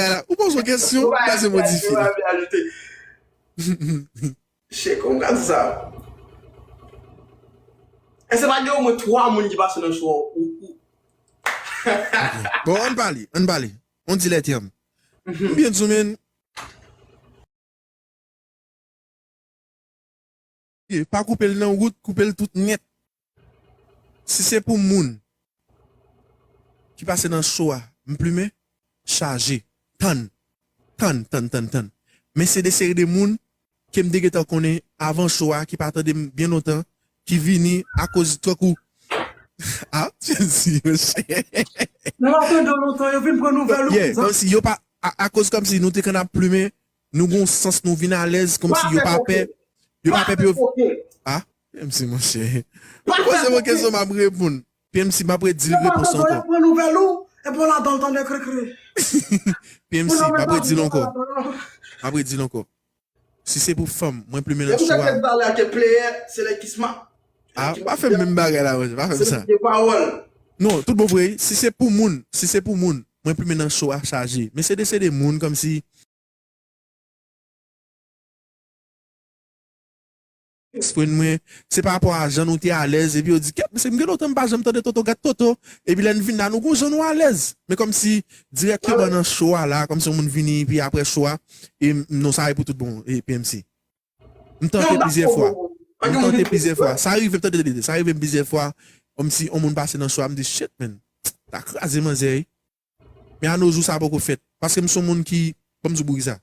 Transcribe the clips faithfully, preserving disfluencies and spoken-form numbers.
bagay la. Ou poze yon kesyon, ou pase modifye li. Che, kòman ka di sa? Èske pa gen omwen twa moun ki pase nan show ou, ou... Bon, ann pale, ann pale. On dilè tèm. M byen di w, men, pa koupe l nan wout, koupe l tout nèt. Si se pou moun ki pase nan show a, m plimen, chaje. Tann. Tann, tann, tann, tann. Men se de seri de moun ke m te gentan konnen avan show a, ki pa tande m byen lontan, ki vini akoz tankou... Ah, Chelsea, monchè. Nou ap tande w lontan, yo vin pran nouvèl ou. Yeah, kòmsi yo pa, a, akoz kòmsi nou te konn ap plimen, nou gon sans, nou vin alèz, kòmsi yo pa pè, yo pa pè pou yo... Ah, P M C, monchè. Ou poze mwen kesyon, m ap reponn. P M C, m ap redi l repons ankò. Yo pran nouvèl ou, epi w ladan l tande krekre. P M C, m ap redi l ankò. M ap redi l ankò. Si se pou fanm, mwen plimen nan show a. Depi w te pale ak player, se lè kisma. Ah, pa fè m menm bagay la, monchè, pa fè m sa. Se pawòl. Non, tout bon vre, si se pou moun, si se pou moun, mwen plimen nan show a chaje. Men se de, se de moun kòmsi Exprè mwen, se pa rapò a jan nou te alèz, epi yo di, kèt, mesye, m gen lontan m pa janm tande Toto, gad Toto, epi lè n vin la, nou gon jan nou alèz. Men kòmsi, dirèkteman nan show a la, kòmsi yon moun vini, epi apre show a, e m, non, sa e pou tout bon, e P M C. M tante plizyè fwa. M tante plizyè fwa. Sa rive m tande, tande, sa rive m plizyè fwa, kòmsi yon moun pase nan show a, m di, shit, man, ta kraze manzè, wi. Men a no jou, sa poko fèt. Paske m se yon moun ki, ban m di w pou kisa.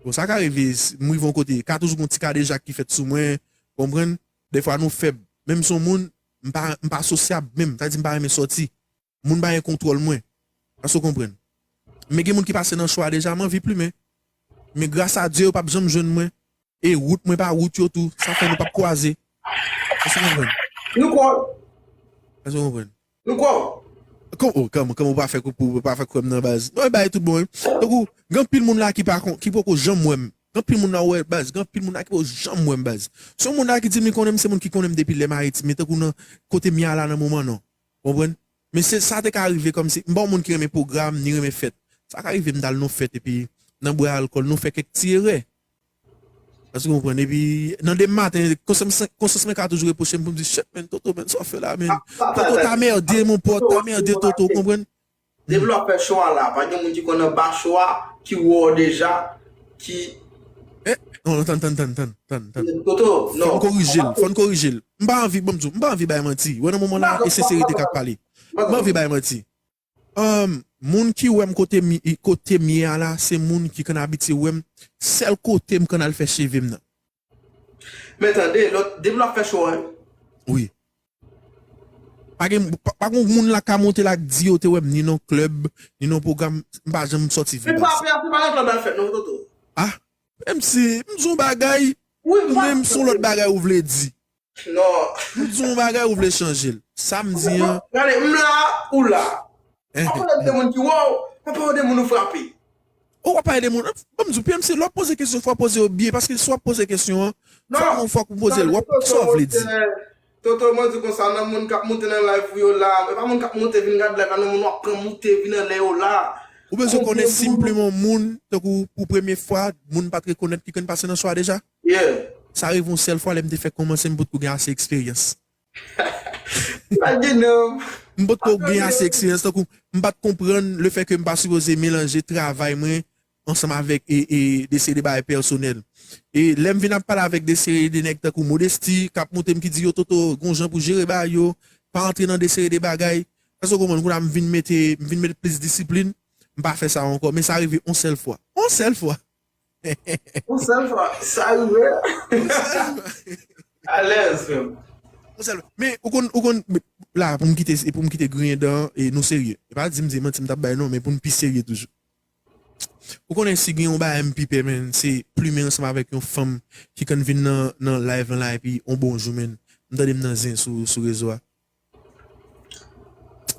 Bon, sa ka rive, m rive yon kote, ka toujou gon ti kadejak ki fèt sou mwen, konprann? Defwa nou fèb. Men m se yon moun, m pa, m pa sosyab menm, sa di m pa renmen sòti. Moun pa gen kontwòl mwen. Èske w konprann? Men gen moun ki pase nan show a deja, m anvi plimen. Men gras a Dye, yo p ap janm jwenn mwen. E wout mwen pa wout yo tou. Sa fè nou p ap kwaze. Èske w konprann? Nou kwè w. Èske w konprann? Nou kwè w. Kòm, oh, kòm, kòm ou pa fè kou pou, ou pa fè kwè m nan baz. Non, e bay tout bon, wi. Tankou, gen anpil moun la ki pa kon, ki poko janm wè m. Gen anpil moun la wè baz, gen anpil moun la ki poko janm wè m baz. Se yon moun la ki di m li konnen m, se moun ki konnen m depi lè m Ayiti, men tankou nan kote m ye a la nan moman non. Konprann? Men se sa te ka rive kòmsi, m pa yon moun ki renmen pwogram, ni renmen fèt. Sa ka rive m t al nan fèt epi nan bwè alkòl, nou fè kèk ti erè. Èske w konprann? Epi, nan demen maten, konsyans, konsyans mwen ka toujou repwoche m pou m di, shit, man, Toto, man, sa w fè la, man. Toto, ta merde, mon pote, ta merde, Toto, w konprann? Depi lè w ap fè show a la, pa gen moun ki konn anba show a, ki wè w deja, ki... Eh, non, non, tann, tann, tann, tann, tann, tann. Toto, non. Fò n korije l, fò n korije l. M pa anvi, ban m di w, m pa anvi bay manti. Wè nan moman la, e senserite k ap pale. M pa anvi bay manti. Ahn, moun ki wè m kote m, kote m ye a la, se moun ki konn abitye wè m, sèl kote m konn al fè cheve m nan. Men tande, lòt, depi l ap fè show a, wi. Pa gen, pa, pa gen moun la ka monte la k di yo te wè m ni nan klèb, ni nan pwogram, m pa janm sòti vre baz. Men frape a, se pa nan klèb l al fèt non, Toto. Ah, M C, m di w bagay, ou menm se yon lòt bagay ou vle di. Non. M di yon bagay ou vle chanje l. Sa m di an. Gade, m la, ou la. Pa pale de moun ki wè w, pa pale de moun ou frape. Ou pa pale de moun. Ban m di w, P M C, lè w ap poze kesyon, fò w poze yo byen, paske si w ap poze kesyon an, fò w, fò w poze l, w ap, sa w vle di? Toto, mwen di konsa, nan moun k ap moute nan live ou yo la, e pa moun k ap moute vin gade live la, nan moun w ap pran moute vin anlè yo la. Ou bezwen konnen senpleman moun, tankou pou premye fwa, moun pa t rekonèt ki konn pase nan show a deja? Yeah. Sa rive yon sèl fwa lè m te fèk kòmanse, m potko gen ase eksperyans. Pa gen non. M potko gen ase eksperyans, tankou m pa t konprann lefètke m pa sipoze melanje travay mwen ansanm avèk e, e de seri de bagay pèsonèl. E lè m vin ap pale avèk de seri de nèg tankou Modesty, k ap montre m ki di yo, Toto, gon jan pou jere bagay yo, pa antre nan de seri de bagay. Èske w konprann? Kounye a m vin mete, m vin mete plis disiplin, m pa fè sa ankò. Men sa rive yon sèl fwa. Yon sèl fwa. Yon sèl fwa. Sa rive. Alèz, frè m. Yon sèl fwa. Men, ou konn, ou konn, la, pou m kite, pou m kite griyen dan, e nou serye. E pa di m di manti m t ap bay non, men pou n pi serye toujou. Ou konnen si gen yon bagay m pi pè, men, se plimen ansanm avèk yon fanm ki konn vin nan, nan live lan la, epi yon bon jou, men, m tande m nan zen sou, sou rezo a.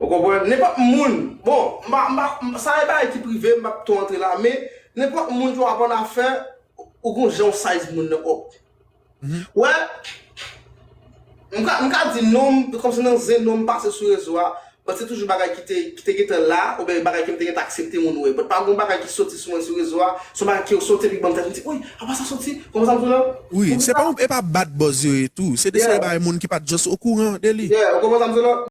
Ou konprann? Nenpòt moun, bon, m pa, m pa, m- sa e bagay ki prive, m p ap twò antre la, men nenpòt moun ki w ap ann afè, ou gon jan w size moun nan, o. Wè, m ka, m ka di non, m- kòmsi nan zen non m pase sou rezo a, but se toujou bagay ki te, ki te gentan la, oubyen bagay ke m te gentan aksepte moun wè. But pa gon bagay ki soti sou mwen sou rezo a, se yon bagay ki soti epi ban m tèt, m di, wi, apa sa soti? Konprann sa m di w la? Wi, se pa, e pa bad buzz yo ye tou. Se de seri bagay moun ki pa t just okouran de li. Yeah, ou konprann sa m di w la?